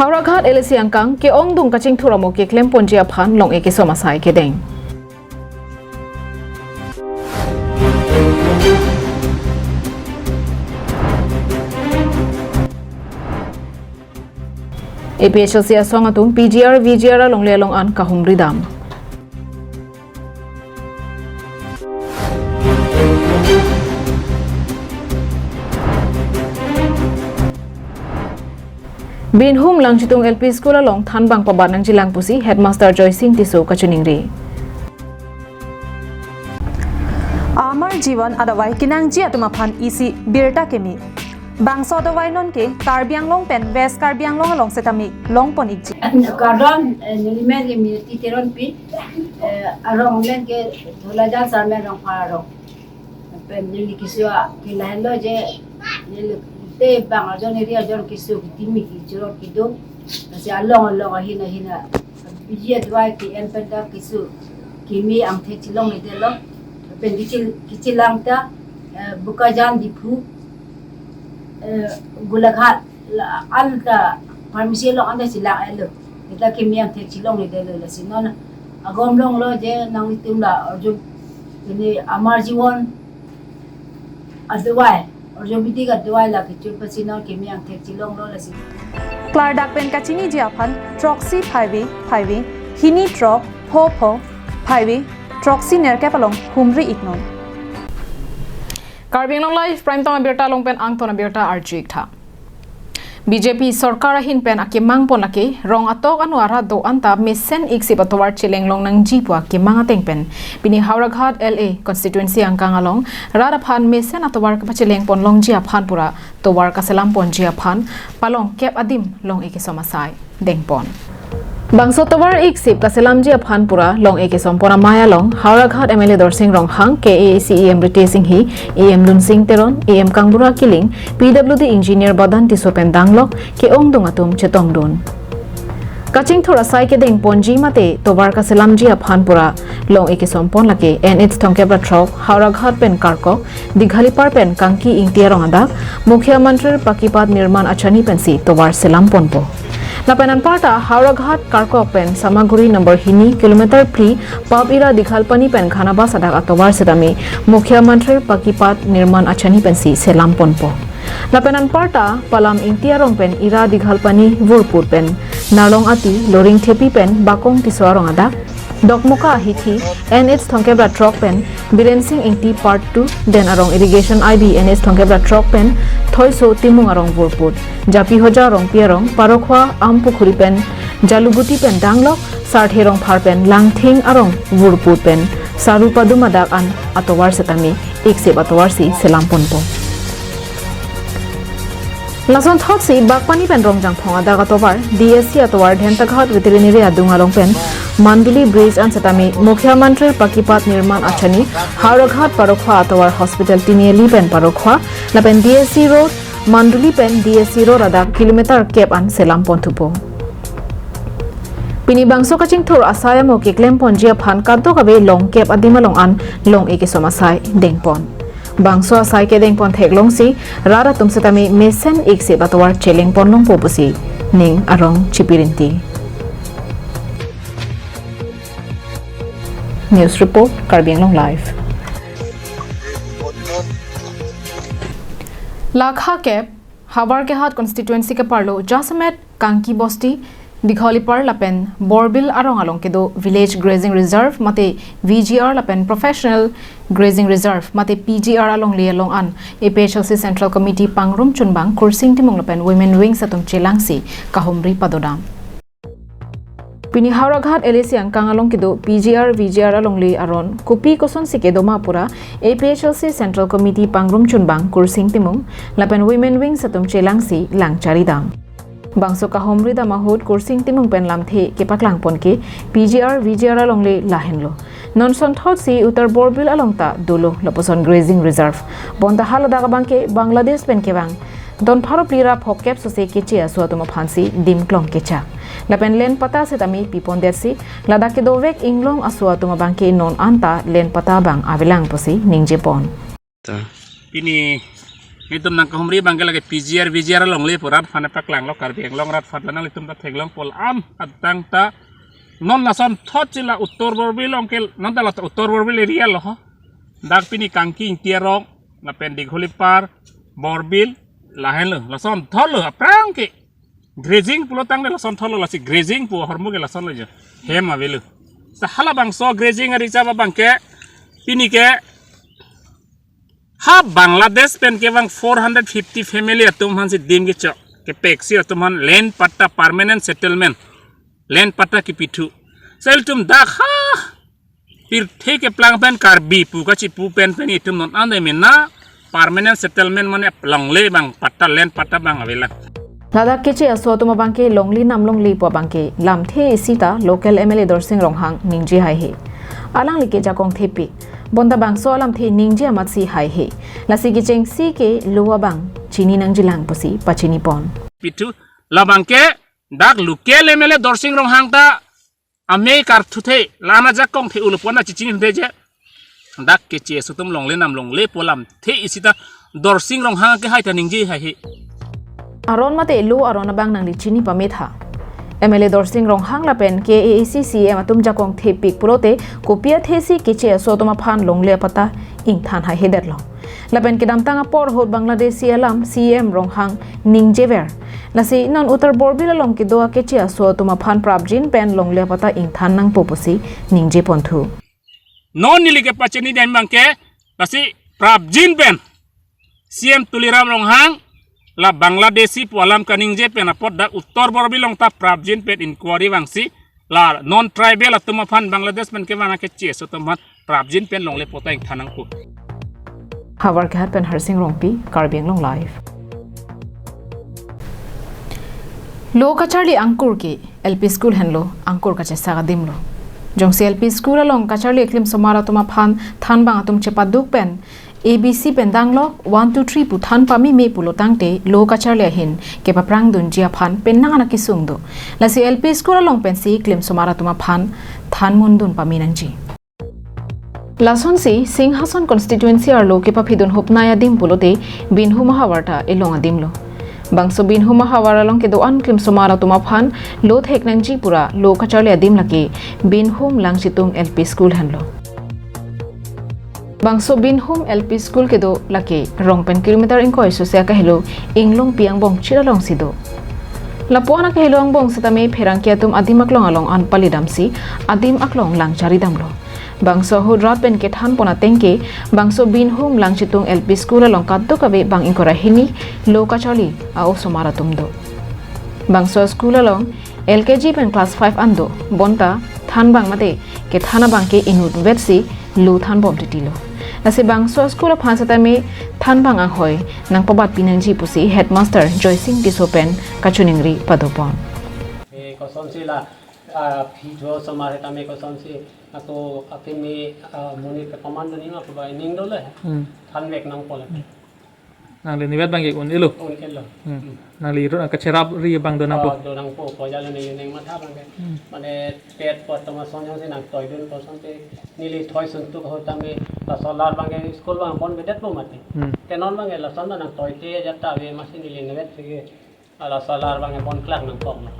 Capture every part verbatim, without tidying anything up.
Howraghat L A C angkang ke-ongdung kachingthur amo keklem ponji aphan long-e kesom asai kedeng. A P H L C asong atum P G R, V G R alongle along an kahumri dam. Binhum Langchitung L P School along thanbang pabat nangjilang pusi Headmaster Joysing Tisso kachiningri. Amar Jiwan adawai kenangji atum aphan isi birta keme. Bangso adawai non ke Karbi Anglong pen West Karbi Anglong along setame longpon ikji. Kardom, eh, nelimen ke Minati Teronpi, eh, arong men ke Dholajan Sarmen Rongphar arong. Pen neli keso ke lahenlo je, neli te bang ajon eri ajon keso kitimi kechirot kedo. Lasi along along ahin ahin a biji adawai ke-en pen ta keso keme angthek chelongledetlo. Pen kechil-, kechelang ta, eh, Bokajan, Diphu, eh, Golaghat, la, anta pharmacy along anta chelang-etlo. Seta keme angthek chelongledetlo, lasi non agom longlo je nanglitum la orjo, ini Amar Jiwan adawai, orjo bidik adawai la kechur pasi non keme angthek chelonglo, lasi. Klardak pen kachiniji aphan throksi phaivi phaivi hini throk pho pho phaivi throksi nerkep along humri iknon. Karbi Anglong Live Prime Time abirta along pen angton abirta arju iktha. B J P sorkar ahin pen akemang pon lake rong atok anu arat do-an ta mesen iksip atovar cheleng long nangji pu akemang ateng pen pini Howraghat L A constituency angkang along rat aphan mesen atovar kepacheleng pon longji aphan pura tovar kaselam ponji aphan palong kep adim long-e kesom asai dengpon. Bangso tovar iksip kaselamji aphan pura long-e kesom pon amei along Howraghat M L A Dorsing Ronghang, K A A C E M Ritesh Enghi, E M Lunsing Teron, E M Kangbura Killing, P W D engineer Badan Tisso pen danglok ke-ongdung atum chetongdun. Kachingthur asai kedeng ponji mate tovar kaselamji aphan pura long-e kesom pon lake N H thomkep ra throk Howraghat pen Karkok Dighalipar pen Kangki Ingti arong adak Mukhyamantri Pakipat Nirman Achani pensi tovar selam ponpo. Lapen anparta Howraghat Karkok pen Samaguri number hini kilometer phli Pap Ira Dighalpani pen Khanabas adak atovar setame Mukhyamantri Pakipat Nirman Achani pensi selam ponpo. Lapen anparta Palam Ingti arong pen Ira Dighalpani Vurput pen Narlong Ati, Loringthepi pen Bakong Tisso arong adak Dokmoka ahithi N H thomkep ra throk pen Biren Sing Ingti Part two, Den Arong Irrigation I B N H thomkep ra throk pen Thoiso Timung arong Vurput, Japihoja Rongpi arong Parokhwa Ampukhuri pen Jaluguti pen danglok Sarthe Rongphar pen Langthing arong Vurput pen Saru Padum adak an atovar setame iksip atovar si selam ponpo. Lason thotsi Bagpani pen Rongjangphong adak atovar, D S C atovar, Dhentaghat Veterinary adung along pen Manduli Bridge an setame Mukhyamantri Pakipat Nirman Achani, Howraghat Parokhwa atovar hospital Tiniali pen Parokhwa, lapen D S C Road, Manduli pen D S C Road adak kilometer kep an selam ponthupo. Pini bangso kachingthur asai amo keklem ponji aphan kadokave long kep adim along an long-e kesom asai dengpon. Bangso asai kedeng pon theklongsi rat atum setame mesen iksip atovar cheleng pon longpo pusi ning arong chipirinti. News report, Karbi Anglong Live. Lakha kep Howraghat constituency keparlo jasemet Kangki Bosti, Dighalipar lapen Borbil arong along kedo Village Grazing Reserve mate V G R lapen Professional Grazing Reserve mate P G R alongle along an A P H L C Central Committee pangrum chunbang Kursing Timung lapen Women Wings atum chelangsi kahumri padodam. Pini Howraghat L A C angkang along kedo P G R, V G R alongle aron kopi kosonsi kedo ma pura A P H L C Central Committee pangrum chunbang Kursing Timung lapen Women Wings atum chelangsi lang charidam. Bangso kahumridam ahut Kursing Timung pen lamthe kepaklang pon ke P G R, V G R alongle lahenlo. Non sonthotsi Uttar Borbil along ta dolo lapuson grazing reserve. Bonta haladak abangke Bangladesh pen kevang don pharo phli ra phokep sose keche aso atum aphansi dim klong kecha. Lapen len patta setame pipondetsi ladak kedovek inglong aso atum abangke non anta len patta abang avelang pusi ningjepon. Ta. Pini Itum nangkahumri abangke lake P G R, V G R alongle pu rat aphan paklanglo, Karbi Anglong rat aphan, nanglitum ta theklongpo, am adang ta non lason thot si la Uttar Borbil along ke, non ta la Uttar Borbil area lo ho. Dak pini Kangki Ingti arong, lapen Digholi Par, Borbil, lahenlo, lason thotlo, aphrang ke grazing pulo tangte lason thotlo, lasi grazing pu ahormu ke lasonlo jo. Hem avelo. Sa halabangso grazing ari chaba abangke, pini ke ha Bangladesh pen kevang four hundred fifty family atum aphansi dim kechok, kepeksi atum aphan land patta, permanent settlement, land patta kepithu. Sa ilitum dak ha pirthe keplang pen Karbi pu kachipu pen pen itum non ande mena permanent settlement mane longle abang patta, land patta abang avelang. Ladak keche aso atum abangke longle nam longle pu abangke lamthe isi ta local M L A Dorsing Ronghang ningje haihe. Alangli ke jakong thepik. Bonta bangso alamthe ningje amatsi haihe. Lasi kechengsi ke lo abang chini nangjilang pusi pachinipon. Pithu labangke dak local M L A Dorsing Ronghang ta amei karthu the, lana jakong the ulo pon ta chichinithe je. Dak keche aso atum longle nam longle pu alamthe isi ta Dorsing Ronghang ke hai ta ningje haihe. Aron mate lo aron abang nangli chini pametha. M L A Dorsing Ronghang lapen K A A C C M atum jakong thepik pulote kopi athesi keche aso atum aphan longle apatta ingthan haihedetlo. Lapen kedamtang apor ahut Bangladeshi alam C M Ronghang ningjever. Lasi non Uttar Borbil along kedo akeche aso atum aphan prapjin pen longle apatta ingthan nangpo pusi ningjeponthu. Non neli kepachini dam abangke, lasi prapjin pen C M Tuliram Ronghang la Bangladeshi pu alam kaningje pen apot dak Uttar Borbil along ta prapjin pen inquiry vangsi la non tribal atum aphan Bangladesh pen kevang akeche aso atum aphan prapjin pen longle patta ingthan nangpo. Howraghat pen Harsing Rongpi, Karbi Anglong Live. Lo kacharli angkur ke L P school henlo, angkur kachesak adimlo. Jongsi L P school along kacharli klimsomar atum aphan thanbang atum chepaduk pen A B C pen danglok one two three pu than pameme pulo tangte lo kacharli ahin kepaprang dunji aphan penang an akesung do. Lasi L P school along pensi klimsomar atum aphan than mundun pame nangji. Lasonsi Singhason constituency arlo kepaphidun hupnai adim pulote Binhum ahavar ta elong adimlo. Bangso Binhum ahavar along kedo-an klimsomar atum aphan lo thek nangji pura lo kacharli adim lake Binhum Langchitung L P school henlo. Bangso Binhum L P school kedo lake rong pen kilometer ingkoi sose akahelo Inglongpi angbong chira alongsi do. Lapu-an akahelo angbong setame pherangke atum adim aklong along an palidamsi adim aklong lang charidamlo. Bangso ahut rat pen kethanpon ateng ke bangso Binhum Langchitung L P school along kadokave bang ingkoi ra hini lo kacharli a-osomar atum do. Bangso school along L K G pen class five an do, bonta thanbang mate kethan abangke inutvetsi lo thanbom titilo. Lasi bangso school aphan setame thanbang anghoi nangpabatpi nangji pusi headmaster Joysing Tisso pen kachiningri padopon. Eh, kosonsi la, ah, phi jo osomar setame kosonsi ako apimi, ah, monit ke komando ni ma puba ining dole. Hmm. Thanvek nangpo le. Nangli nivet abangke un-elo. Un-elo. Hmm. Hmm. Nangli ro kacherap ri abang do nangpo. Oh, do nangpo, ko jalo ni neng matha abangke. Hmm. Mane tet pot toma sonjongsi nangtoidun kosonte neli thoi suntuk ahut tame la solar abangke school abang ponvedetpo mati. Hmm. Te non abangke lason nangtoite ajat ta ave masi neli nivet sige. Ala solar abangke ponklak nangkok lo.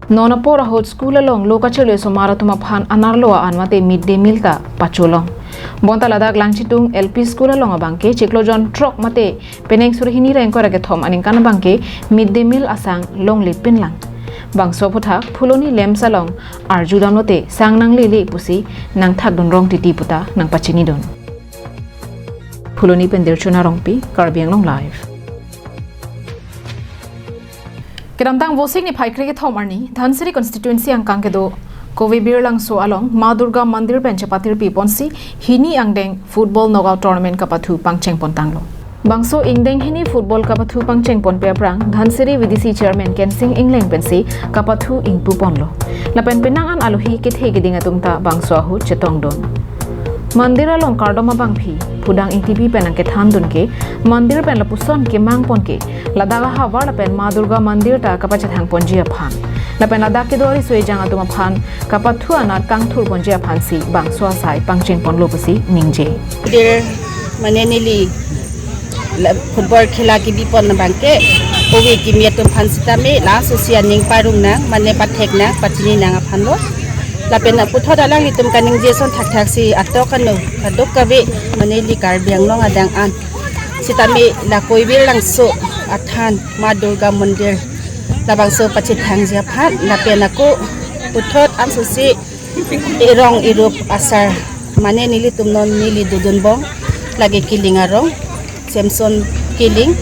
Non apor ahut school along lo kacharli osomar atum aphan anerlo an mate mid day meal ta pacholong. Bonta ladak Langchitung L P school along abangke chiklo jon throk mate penang suri hini ra ingkoi ra kethom aningkan abangke mid day meal asang longle pinlang. Bangso aphuthak Phuloni lamps along arjudamlote sang nanglele pusi nangthakdun rong titi puta nangpachinidun. Phuloni pen Dirchuna Rongpi, Karbi Anglong Live. Kedamtang Vosik niphai kre kethom arni Dhansiri constituency angkang kedo Kove Birlangso along Ma Durga Mandir pen chepatirpi ponsi hini angdeng football knockout tournament kapathu pangcheng pontanglo. Bangso ingdeng hini football kapathu pangcheng ponpe aphrang Dhansiri V D C chairman Kensing Engleng pensi kapathu ingpu ponlo. Lapen penang an alohi kethe keding atum ta bangso ahut chetongdun. Mandir along kardom abangpi Phudang Ingtipi pen nangkethandun ke mandir pen lapuson kemang pon ke ladak ahavar lapen Ma Durga Mandir ta kapachethang ponji aphan. Lapen ladak kedo riso ejang atum aphan kapathu anat kangthur ponji aphansi bangso asai pangcheng ponlo pusi ningje. Dir mane neli La football khela kebipon abangke ove kimi atum aphan sitame la sosi aning parong nang, mane pathek nang, pachini nang aphan lo. Lapen puthot alanglitum kaningje ason thakthak si atok ano kadokave mane ili Karbi Anglong adang an sitame la Koivirlangso athan Ma Durga Mandir labangso pachethangji aphan, lapen ako puthot ansosi erong erup asar, mane nelitum non neli dodunbom lake Kiling arong, Samson Kiling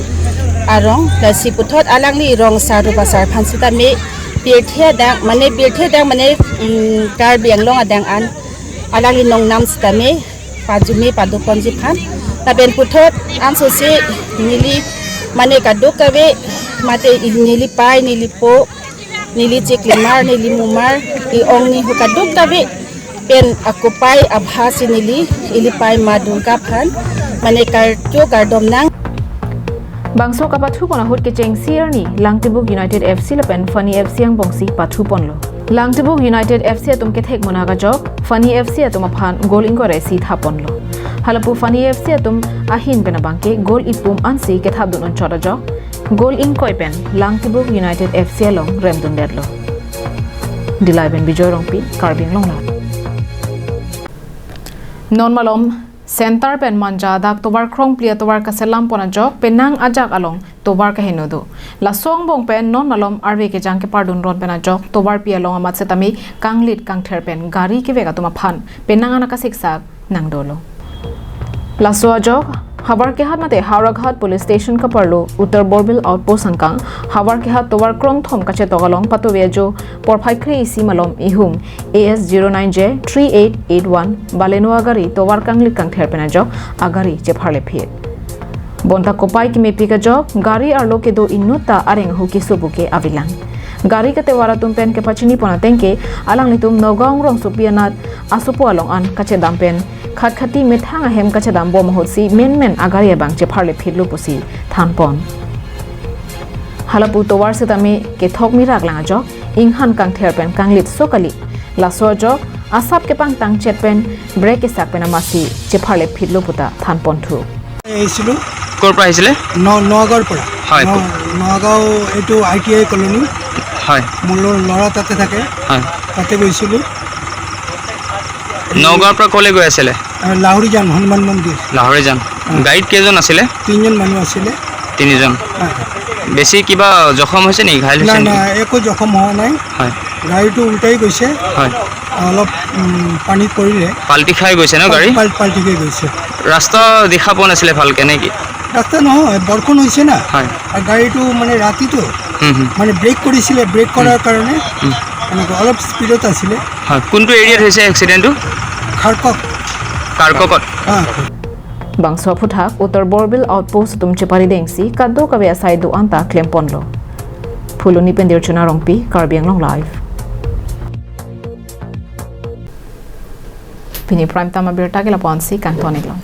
arong, lasi puthot alangli rong asar rup asar aphan sitame pirthe adang, mane pirthe adang mane, mm, Karbi Anglong adang an alangli nongnam sitame pajume padoponji aphan. Lapen puthot ansosi neli mane kadokave mate neli pei, neli po, neli chiklimar, neli mumar, i-ong nihu kadokave pen akopai abha si neli ili pei Ma Durga aphan mane karcho kardom nang. Bangso kapathupon ahut kechengsi arni Langtibuk United F C lapen Fani F C angbongsi pathuponlo. Langtibuk United F C atum kethek monak ajok Fani F C atum aphan goal ingkoi ra isi thaponlo. Halapu Fani F C atum ahin pen abangke goal ipum ansi kethapdun unchot ajok goal ingkoi pen Langtibuk United F C along remdundetlo. Dilai pen Bijoy Rongpi, Karbi Anglong Live. Non malom Center pen Manja adak tovar krongphli atovar kaselampon ajok penang ajak along tovar kaheno do. Laso angbong pen non malom arve kejang kepardun ron pen ajok tovarpi along amat setame kanglit kangther pen gari kevek atum aphan penang an akasiksak nangdolo. Laso ajok Howraghat mate Howraghat Police Station kaparlo Uttar Borbil Outpost angkang Howraghat tovar krongthom kachetok along patove ajo porphai kre-isi malom ihum A S zero nine J three eight eight one Baleno agari tovar kanglit kangther pen ajok agari chepharle phit. Bonta kopai kimepik ajok gari arlo kedo inut ta areng ahu keso puke avelang. Gari katevar atum pen kepachinipon atengke alanglitum Nagaon rongsopi anat asopo along an kachedam pen khatkhati methang ahem kachedambom ahutsi menmen agari abang chepharle phitlo pusi thanpon. Halapu tovar setame kethok mirak lang ajok inghan kangther pen kanglitso kali. Laso ajok asap kepangtangchet pen brake kesak pen amatsi chepharle phitlo puta thanponthu. আহিছিলোঁ। ক'ৰ পৰা আহিছিলে? ন নগাঁৱৰ পৰা। হয়, ন- ক'ত? নগাঁও, এইটো আই টি আই কলনী। হয়। মোৰ ল- ল'ৰা তাতে থাকে। হয়। তাতে গৈছিলোঁ। নগাঁৱৰ পৰা ক'লৈ গৈ আছিলে? আহ, লাহৰি যাম, হনুমান মন্দিৰ। লাহৰি যাম। হয়। গাড়ীত কেইজন আছিলে? তিনিজন মানুহ আছিলে। তিনিজন। হয়, হয়। বেছি কিবা জখম হৈছে নেকি? ঘাইল নাই, হৈছে নেকি? নাই, একো জখম হোৱা নাই। হয়। গাড়ীটো উল্টাই গৈছে। হয়। অলপ, উম, পানীত পৰিলে। পাল্টি খাই গৈছে ন গাড়ী? পাল- পাল- পাল্টি খাই গৈছে। ৰাস্তা দেখা পোৱা নাছিলে ভালকে নেকি? ৰাস্তা নহয়, বৰষুণ হৈছে না। হয়। আৰু গাড়ীটো মানে ৰাতিটো হুম, হুম। মানে ব্ৰেক কৰিছিলে, ব্ৰেক কৰাৰ হুম। কাৰণে হুম। এনেকুৱা অলপ স্পীডত আছিলে। হয়, কোনটো এৰিয়াত হৈছে এক্সিডেণ্টটো? খাৰকক। কাৰ্ককত। হা। Bangso aphuthak Uttar Borbil Outpost atum cheparidengsi kadokave asai do-an ta klemponlo. Phuloni pen Dirchona Rongpi, Karbi Anglong Live. Pini prime time abirta ke lapu-ansi kangton-iklo.